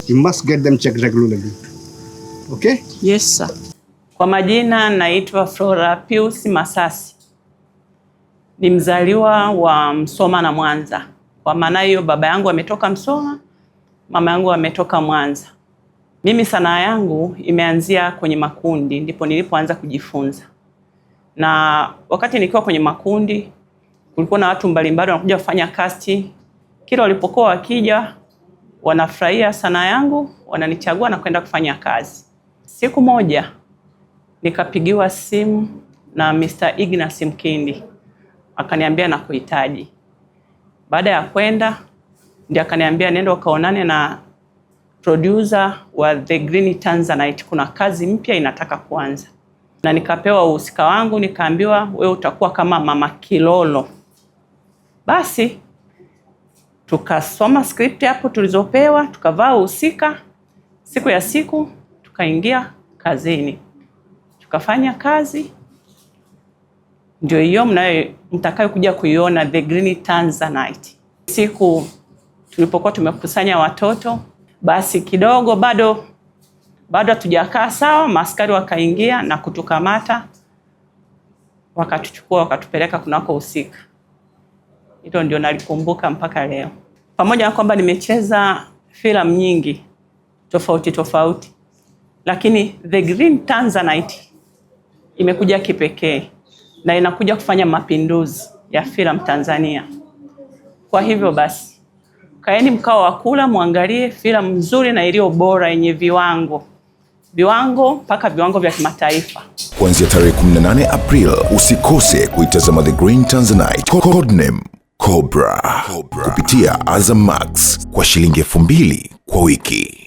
You must get them checked regularly. Okay? Yes, sir. Kwa majina naitwa Flora Pius Masasi, ni mzaliwa wa Msoma na Mwanza. Kwa maana hiyo baba yangu ametoka Msoma, mama yangu ametoka Mwanza. Mimi sanaa yangu imeanzia kwenye makundi, ndipo nilipoanza kujifunza, na wakati nikiwa kwenye makundi kulikuwa na watu mbalimbali wanakuja kufanya cast. Kila walipokuwa wakija wanafurahia sanaa yangu, wananichagua na kwenda kufanya kazi. Siku moja nikapigiwa simu na Mr. Ignas Mkindi akaniambia nakuhitaji. Baada ya kwenda ndio akaniambia nenda ukaonane na producer wa The Green Tanzanite, kuna kazi mpya inataka kuanza. Na nikapewa uhusika wangu, nikaambiwa wewe utakuwa kama Mama Kilolo. Basi tukasoma script hapo tulizopewa, tukavaa uhusika. Siku ya siku tukaingia kazini, tukafanya kazi. Ndio hiyo mnayo mtakayo kuja kuiona The Green Tanzanite. Siku tulipokuwa tumekusanya watoto, basi kidogo bado hatujakaa sawa, maaskari wakaingia na kutukamata, wakatuchukua wakatupeleka kunako husika. Hilo ndio nalikumbuka mpaka leo. Pamoja na kwamba nimecheza filamu nyingi tofauti tofauti, lakini The Green Tanzanite imekuja kipekee na inakuja kufanya mapinduzi ya filamu Tanzania. Kwa hivyo basi, kaeni mkao wa kula, muangalie filamu nzuri na iliyo bora yenye viwango mpaka viwango vya kimataifa. Kuanzia tarehe 18 April, usikose kuitazama The Green Tanzanite, Codename Cobra, kupitia Azam Max kwa shilingi 2,000 kwa wiki.